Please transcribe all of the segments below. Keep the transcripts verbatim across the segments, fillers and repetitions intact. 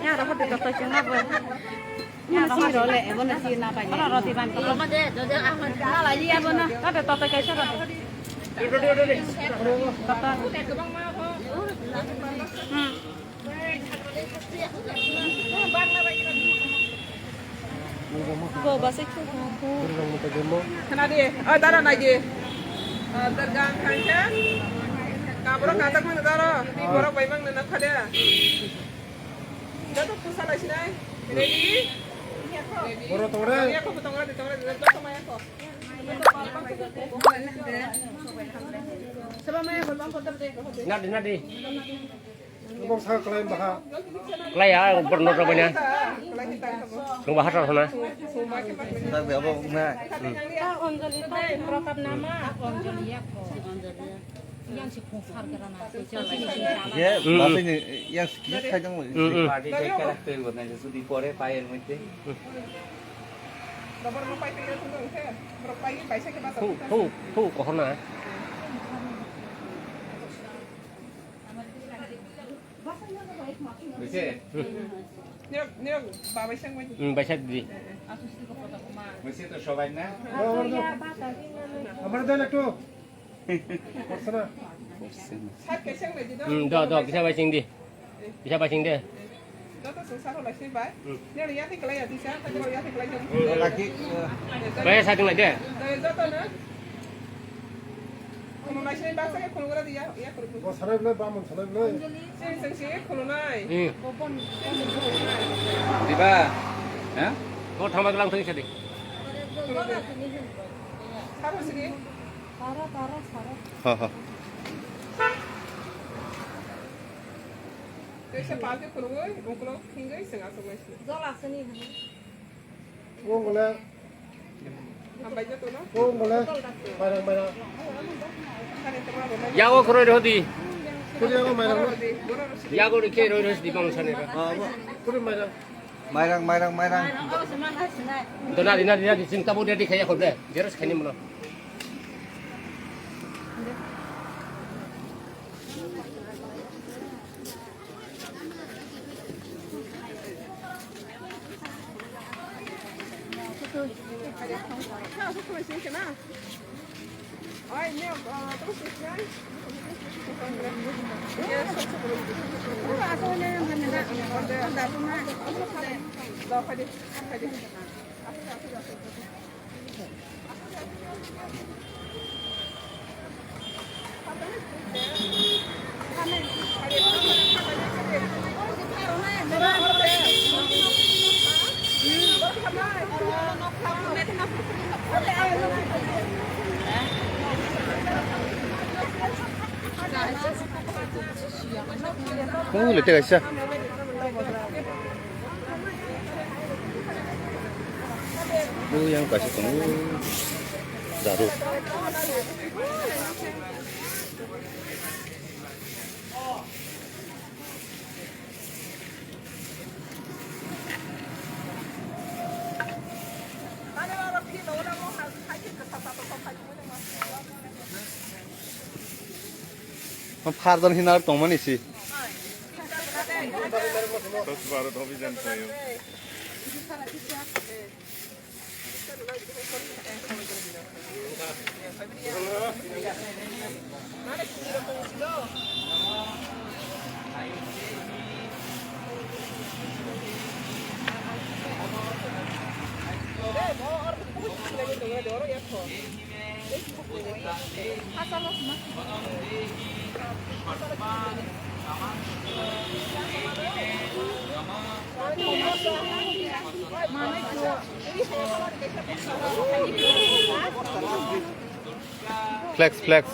Yang rapat di toko sing apa? Mana sih role, eh, mana sih napa ya? Mana roti ban? Mana deh, dode ahmad. Mana lagi ya, mana? Ada toko kaisa roti. Toko. Hmm. Go, bus itu. Khna di, oh, dara nai di. Ah, darga ang khangkhe. Kaborok katak mano dara. Ni borok bai mang nana khade. Joto pusa lai sinai. Ready? Ready? Borok tongra. Tongra di, tongra di, tongra di, joto maya ko. Saba maya ko, bang ko, tar de ko. Nadi, nadi. Bong sa klai baha. Klai ya, ang berno to banya. Nung baha to sana. Tak de abo na. Anjali, tak, berapa nama? Anjali ya ko. Yang si khosar kerana. Ye, hmm, basi ni yang sikit saja mau. Hmm, hmm. Party saya kalah tu buat nanti sudi pore payen mesti. Thung, thung, thung, kohona. Buise? Hmm. Nirok, nirok, babai sang mai. Hmm, baisa di. Buise to sobai na? Amar dan ektu. Korsana. Hmm, do, do, kisa bai sing di. Kisa bai sing de. Joto sung saro lai sini bai. Hmm. Nirok yati kelai yati sa, tadi baru yati kelai jom. Lagi, eh. Bai sa ding lai de. Dari joto na. Khulumnai sini baksa ke khulumgra di ya, ya khulum. Bo sanai bwlai, bamun sanai bwlai. Sini sing si khulumnai. Hmm. Sini sing khulumnai. Diba? Ha? Bo thama gelang thang sadi. Khulumnai. Saro sini. Saro, saro, saro. Ha, ha. Kaisa palke khulumoi, ukolog khingoi sing asok mai sini. Jol asani hini. Ongole. Ongole. Mairang, mairang. Yago khoroi rodi. Kuri yago mairang no? Yago rikhe roi roi di bang sani. Ah, kuri mairang. Mairang, mairang, mairang. Dona dina dina di sing tabu dia di khaya khobde. Jeros khani mulo. Kung le tega sa. Bu yang kasih tunggu. Daru. Pharjan hinar tongmani si. Swachh Bharat Abhiyan sayo. Flex, flex.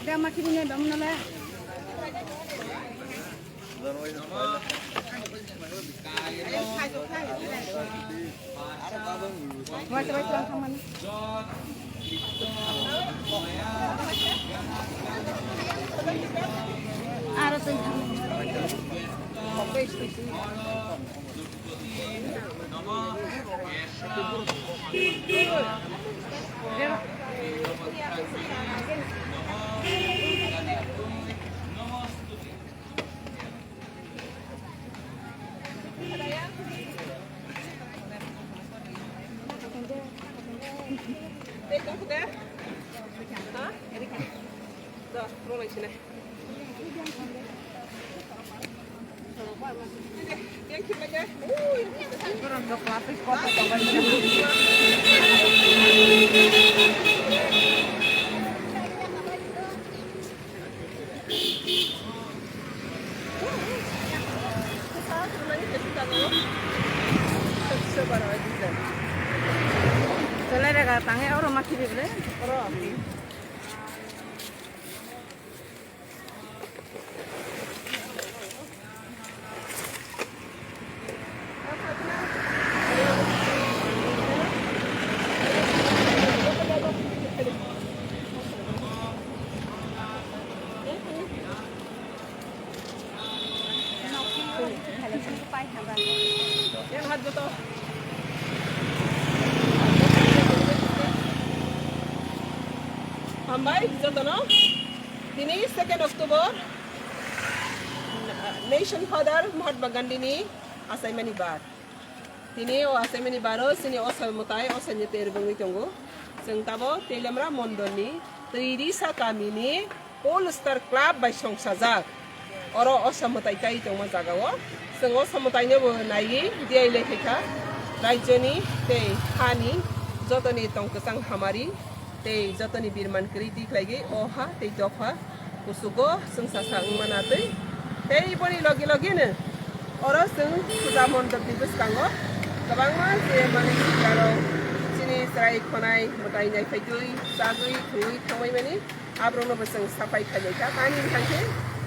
Dama kiri ne dom nala. Selai rega tangi oro ma kiri ble. Hambai jotono. Tini second October, Nation Father Mahatma Gandhi ni achaimani bar. Tini o achaimani baro chini osoi mwtai, osoi ni ter bwngwi tongo. Chwng tabo Teliamura mondol ni Twirisa kami ni Pole Star Club bai songsajak. Oro osoi mwtai tai tongma jaga o. Chwng osoi mwtai no bo naiwi diai le khaikha. Rajyo ni tei ha ni joto ni tong kwchang hamari tei joto ni birman kwrwi tikhlaigwi o ha tei dopha kuchugo chwng sasa wngmana tei, tei boni logi logi no oro chwng puja mondop ni bwskango kwbangma je manwi sikarok chini chwrai khonai mwtai nai phaitwi chagwi thwngwi thangbai mani aborokno bo chwng sapai khailai kha. Tamni wngkha khe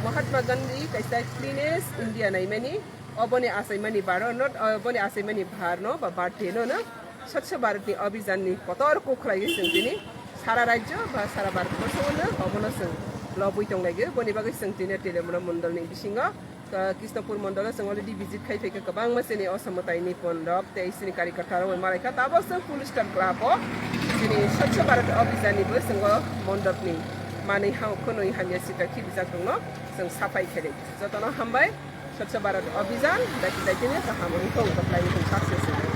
Mahatma Gandhi kaisa cleanest India naimani. Oboni achaimani baro no, oboni achaimani bhar no ba birthday no no Swachh Bharat ni abhijan ni kotor kok khlaiwi chwng tini sara rajyo ba sara Bharat borso no obono chwng lobwi tonglaigwi. Boni bagwi chwng tini Teliamura mondol ni bisingo, ah, Krishnapur mondol o chwng already visit khai phaikha kwbangma chini osomwtai ni pondop tei chini karyakarta rok bai malaikha. Tabo chwng Pole Star Club o chini Swachh Bharat abhijan ni bo chwng o mondop ni manwi ha khwnwi hamya sitra khibijak rok no chwng sapai khailai. Jotono hambai. Swachh Bharat Abhijan, daiti daitino kaham wngthung, kwplai wngthung, success wngthung.